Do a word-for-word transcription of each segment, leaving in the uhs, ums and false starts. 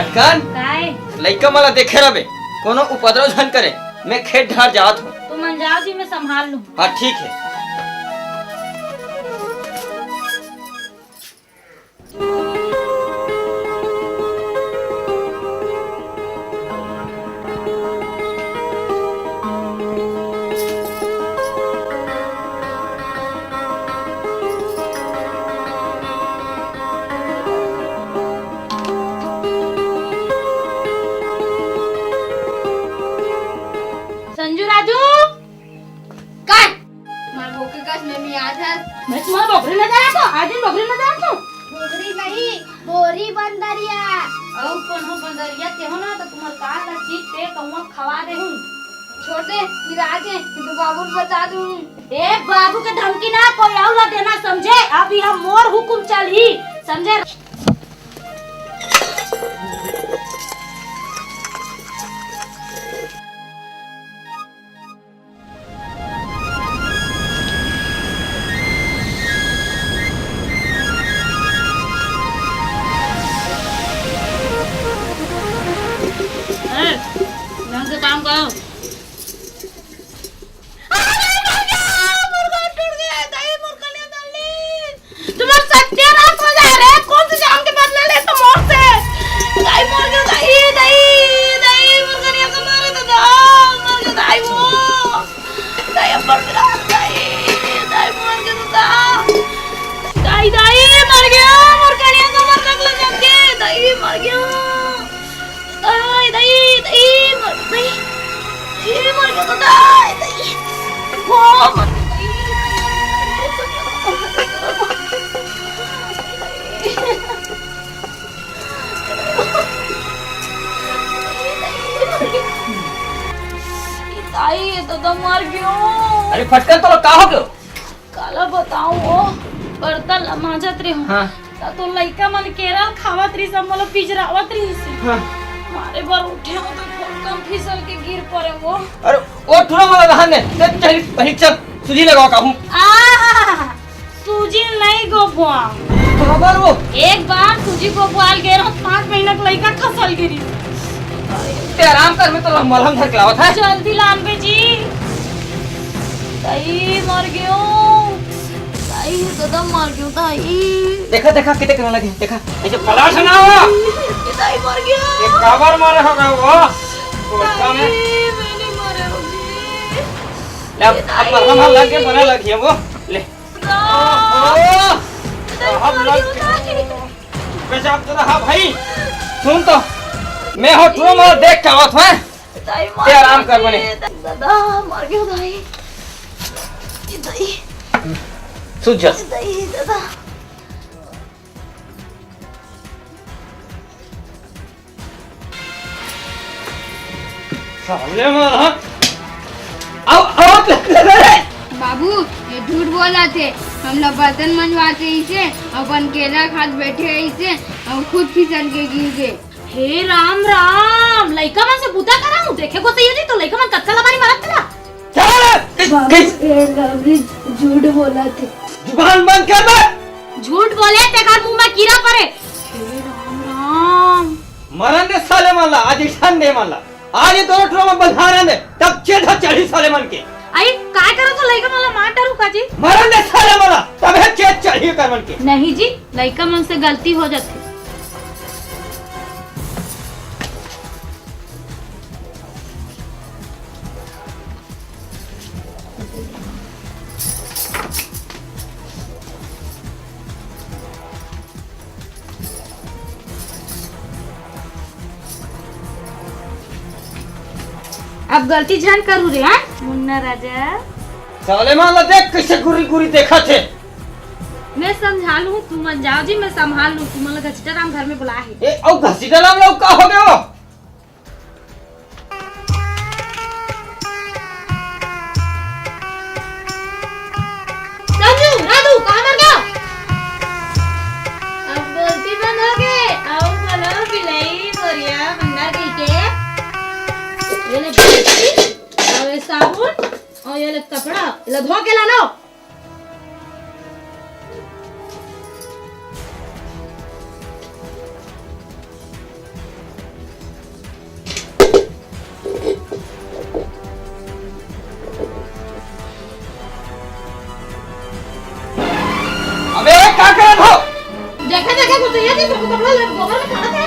फटकन, काय? लइका मन ला देखे रबे, कोनो उपद्रव झन करे। मैं खेत ढार जात हूँ। तुमन जाव जी, मैं संभाल लूँ। हाँ, ठीक है। संजू, राजू, काय? मार बोके कस में मी आज हस। मैं तुम्हार बोकरी न जाना तो, आज दिन बोकरी न जाना तो। बोकरी नहीं, बोरी बंदरिया। अउ कोनो बंदरिया केहो ना तो तुम्हार कान ला चीर के कौवा खवा देहूं। छोड़ दे, फिर आज है, कि तो बाबू ल बता दूं। ए, बाबू के धमकी ना कोई अउ ला देना, समझे? अभी हम मोर हुकुम चलही, समझे? ए, ढंग से काम करो। अरे, मर गया, मुर्गा टूट गया, दाई, मुर्गा ले डाली। तुम्हारा सत्यानाश हो जाए रे, कौन से जान के बदला ले तुम मोर से? दाई मर गया, दाई, दाई, दाई, मुर्गा नहीं तो मारे तो दाई, मर गया, दाई वो। दाई, अब मर गया, दाई, दाई, मर गया तो दाई। दाई, दाई, मर गया, मुर्गा नहीं तो मरने को लग जाएंगे, दाई, मर गया। दाई, दाई, दाई, मर, दाई। ए, मर गया तो दाई, दाई। ओ, मर गया, दाई। दाई, ये तो दम मर गयो। अरे फटकन, तो का हो गयो? काला बताऊं वो, बर्तन ला मांजत रहे हूँ। हाँ। ता तो लइका मन केरा ल खावत रहिस, मोला पिजरावत रहिस। हाँ। मारे बर उठे हूँ तो फोड़कम फिसल के गिर परे वो। अरे वो टूरा मोला रहन दे, ते चल परीक्षा सूजी लगाओ का हूँ। आ, सूजी नहीं गोपवा। काबर वो? एक बार सूजी गोपवाल गे रहो, पाँच महीना का लइका खसल गिरी। ते आराम कर, मैं तो मलहम धर के लावत है। जल्दी लान बे जी। दाई मर गयो। दाई, दादा मर गयो, दाई। देखा, देखा, कितने करने लगे, देखा। ऐसे पलाश ना हो। दाई मर गयो। ये काबर मारे होगा वो? तो दाई, मैं नहीं मरे होगी। ले, अब, अब मलहम लग के बने लगी है वो। ले। ना। ओहो। दाई अब मर लग गयो, दाई। गजब तो रहा भाई। सुन तो, मैं हो टूरा मोला देख के आवत हूँ। दाई ते आराम कर बने। दादा, मर गयो दाई। ए दाई। सूत जा। दाई, दादा। साले मारा। आओ, आओ, ले, ले, ले। बाबू, ये झूठ बोलत हे। हमला बर्तन मंजवात रहिसे, अपन केरा खात बैठे रहिसे, अउ खुद फिसल के गिर गे। हे राम राम, लइका मन से बूता कराऊं? देखे गोसैया जी, तो लइका मन कतका लबारी मारत तेला। चल, बाबू, किस? ये लवरी झूठ बोलत हे। जुबान बंद कर बे। झूठ बोले, तेकर मुंह में कीरा परे। हे राम राम। मरन दे साले मन ला, आज इसन दे मन ला। आज ये दोनों टूरा मन बंधारन दे, तब चेत ह चढ़ी साले मन के। आई, काय करो तो लइका मन ला मार डारू का जी? मरन दे साले मन ला, तब हे चेत चढ़ी कर मन के। नहीं जी, लइका मन से गलती हो जाथे। अब गलती झन करू रे, हाँ? मुन्ना राजा। साले मन ला देख, कैसे गुरी गुरी देखत हे। मैं समझा लूँ, तुमन जाओ जी, मैं संभाल लूँ। तुमन ला घसीटा राम घर में बुलाए हे। ए, अउ घसीटा राम ला का हो गयो? संजू, राजू, कहाँ मर गया? अब बोलती बंद हो गए। आओ बोलो, बिलाई, बोरिया, भंडार कहीं के। ये ले बाल्टी, और ये साबुन, और ये ले कपड़ा, ये ले धो के लानो। तो ये नहीं, सबको कपड़ा ले, गोबर में खड़ा थे।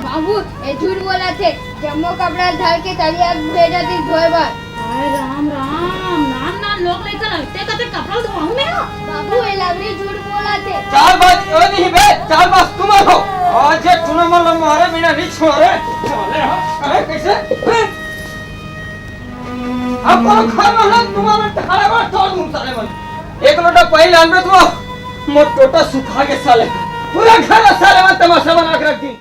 बाबू, ये झूठ बोला थे। जम्मो कपड़ा धर के तरिया भेजा थे धोए बर। हाय राम राम, नान नान लोग लइका लगते कते कपड़ा धोवाऊं मैं? बाबू, ये लवरी झूठ बोला थे। चाल बाज, ओ नहीं बे, चाल बाज तुम हो। आज ये टूना मन मारे बिना नहीं छोड़े। चले हो, अरे कैसे? अब कोनो घर में ना तुम्हारा ठहरा बा, चल मुंह साले मन। एक लोटा पानी लान बे तुम। मोर टोटा सुखा के साले। पूरा घर साले मन तमाशा बना के रख दी।